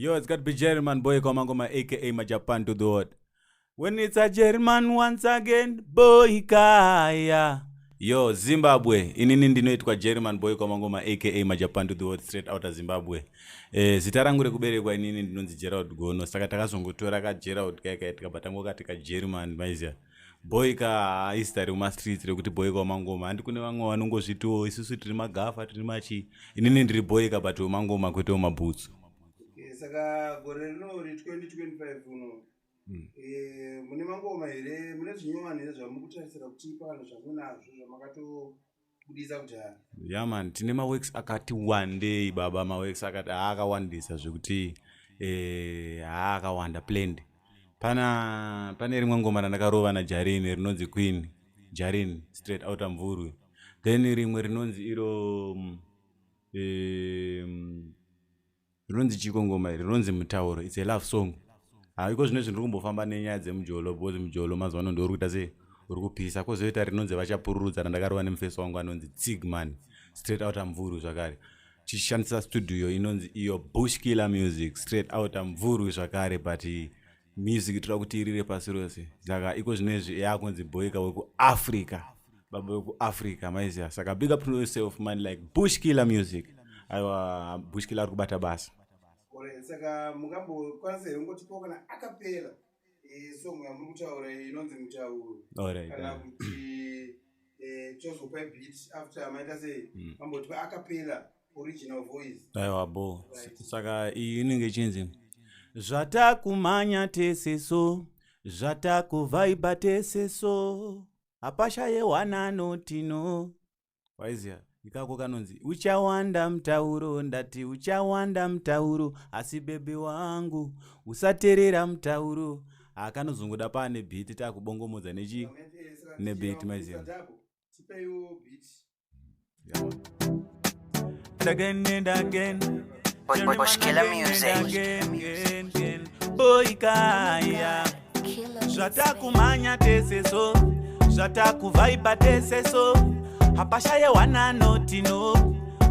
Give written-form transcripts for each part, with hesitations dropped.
Yo, it's got to be Jerryman Boy Komangoma, aka Majapan to the world. When it's a Jerryman once again, boy kaya. Yo, Zimbabwe. Inini ndinoitwa Jerryman Boy Komangoma, aka Majapan to the world, straight out of Zimbabwe. Zita rangu rekuberekwa inini ndinonzi Gerald Gono. Saka takazongotora ka Gerald kaya kaya tikabva tangokati ka Jerryman maiziya. Boy ka izita remumastreets rekuti Boy Komangoma. Handi kune vamwe vanongozvitiwo isusu tiri magafa tiri machi. Inini ndiri Boy ka but wemangoma kwete wemabhutsu. Okay, saka gore rino re2025 uno mune mangoma here, mune zvinyowani here zvamuri kutarisira kutipa kana zvamunazvo zvamakatobudisa kudhara? Yeah man, tine maworks akati wandei baba, maworks akati haakawandisa zvekuti haakawanda planned. Pana pane rimwe ngoma randakarova naJarini rinonzi Queen Jarini, straight out Mvurwi. Then rimwe rinonzi iro rinonzi chiko ngoma iri rinonzi Mutauro. It's a love song. Haiko zvino zvinhu kumbofamba nenyaya dzemujolo, because mujolo mazuva ano ndouri kuita sei, uri kupisa. Kwozoita rinonzi Vachapururudza randakarova nemufesi wangu anonzi Tsigman, straight out Mvurwi zvakare, tichishandisa studio inonzi iyo Bush Killer Music, straight out Mvurwi zvakare. But music toda kuti irire pasi rose, saka iko zvinezvi yakunzi Boyka wekuAfrica, baba wekuAfrica maiziya. Saka big up to yourself man, like Bush Killer Music. Aiwa, Bush Killer ari kubata basa. Alright, saka mungambokwanisa here kungotipawo kana acapella song yamuri kutaura inonzi Mutauro, kana kuti tozopa beat after maita sei, mambotipa acapella, original voice? Aiwa bo. Saka iyi inenge ichinzi zvatakumhanya tese, so zvatakuvhaibha tese, so hapashaye wanano tino waiziya ikako kanonzi uchawanda mutauro. Ndati uchawanda mutauro, asi baby wangu usateerera mutauro. Akanozongoda paane beat, taakubongomodza nechi nebeat maiziya. Tipeiwo beat. Again and again. Bush Killer Music. Again, again, again. Boy kaya. Zvatakumhanya tese, so zvatakuvhaibha tese, so hapashaye wanano tino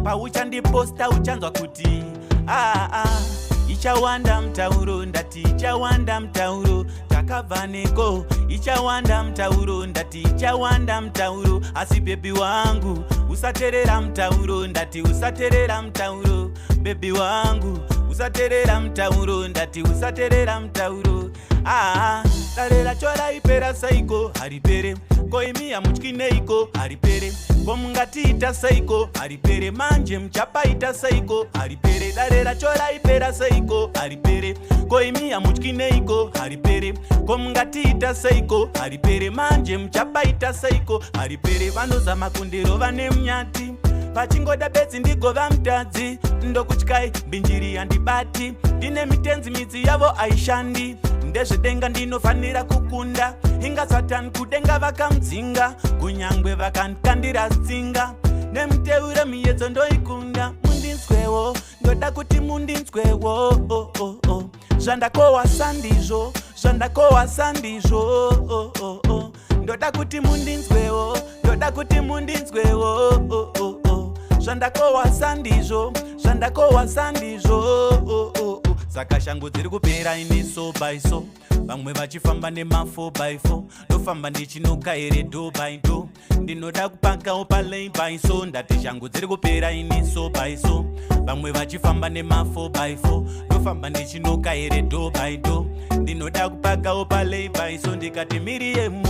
pauchandiposta uchanzwa kuti aa ah, ichawanda mutauro. Ndati ichawanda mutauro, takabva neko. Ichawanda mutauro, ndati ichawanda mutauro, asi baby wangu usaterera mutauro. Ndati usaterera mutauro, baby wangu usaterera mutauro. Ndati usaterera mutauro. Aa, dare racho raipera saiko? Haripere. Ko imi hamutyineiko? Haripere. Ko mungatiita saiko? Haripere. Manje muchapaita saiko? Haripere. Dare racho raipera saiko? Haripere. Ko imi hamutyineiko? Haripere. Ko mungatiita saiko? Haripere. Manje muchapaita saiko? Haripere. Vanozama kundirova nemunyati, vachingoda bedzi ndigova mutadzi. Ndokutyai, mbinjiri handibati, ndine mitenzi, midzi yavo haishandi. Ndezvedenga, ndinofanira kukunda. Inga Satani kudenga vakamudzinga, kunyangwe vakandikandira tsinga nemuteure, miyedzo ndoikunda. Mundinzwewo, ndoda kuti mundinzwewo, oh, oh, oh. Zvandakohwa sandizvo, zvandakohwa sandizvo, oh, oh, oh. Ndoda kuti mundinzwewo, ndoda kuti mundinzwewo, oh, oh, oh. Zvandakohwa sandizvo, zvandakohwa sandizvo, oh, oh, oh. Saka shangu dziri kupera ini so by so, vamwe vachifamba nema4 by 4, ndofamba ndichinoka here door by door. Ndinoda kupakawo palay by so. Ndati shangu dziri kupera ini so by so, vamwe vachifamba nema4 by 4, ndofamba ndichinoka here door by door. Ndinoda kupakawo palay by so. Ndikati miriyemu,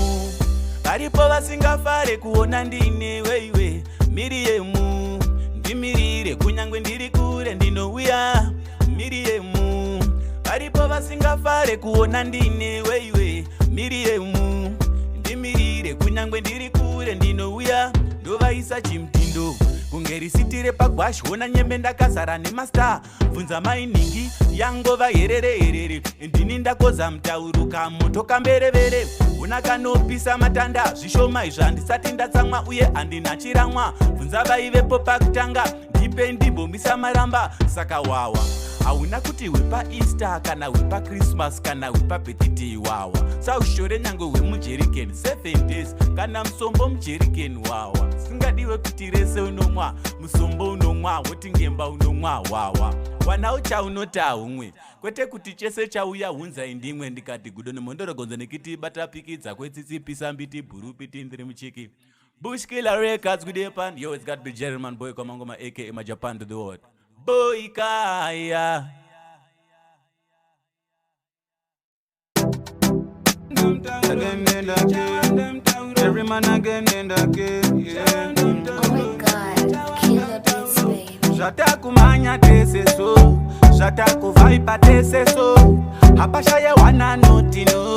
varipo vasingafare kuona ndine weiwe. Miriyemu, ndimirire, kunyange ndiri kure ndinouya. Miriyemu, varipo vasingafare kuona ndine weiwe. Miriyemu, ndimirire, kunyange ndiri kure ndinouya. Ndovaisa chimutindo kunge risiti repagwashi. Ona nyembe, ndakazara nemastar. Bvunza mainhingi, yangova herere herere. Ndini ndakoza mutauro, kamoto kamberevere. Una kanopisa matanda zvishoma izvo, handisati ndatsamwa uye handina chiramwa. Bvunza vaivepo pakutanga, ndipe ndimbomisa maramba. Saka wawa hauna kuti hwepaEaster kana hwepaChristmas kana hwepabirthday. Wawa saushore nyange hwemujerikeni 7 days kana musombo mujerikeni. Wawa singadiwe kuti rese unomwa musombo, unomwa woti ngemba unomwa wawa. Wana uchaunoti haumwe. Kwete kuti chese chauya hunzai ndimwe. Ndikati gudo nemhondoro, gonzo nekiti, bata piki dzakwe, tsitsi, pisa mbiti, bhurupiti, ndiri muchiki. Bushkiller Records kudepan. Yo, it's got to be German boy Kamangoma, aka my Japan to the world. Boy Kaya. Again and again, every man again and again, yeah. Oh my God, killer beats, baby. Zvatakumanya tese so, zvatakuvhaipa tese so, hapashaye wana noti no.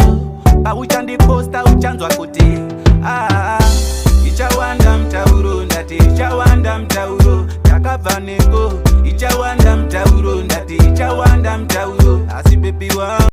Pauchandiposta uchanzwa kuti ah, ichawanda mutauro. Ndati ichawanda mutauro, takabva neko. Ichawanda mutauro, ndati ichawanda mutauro, asi baby wa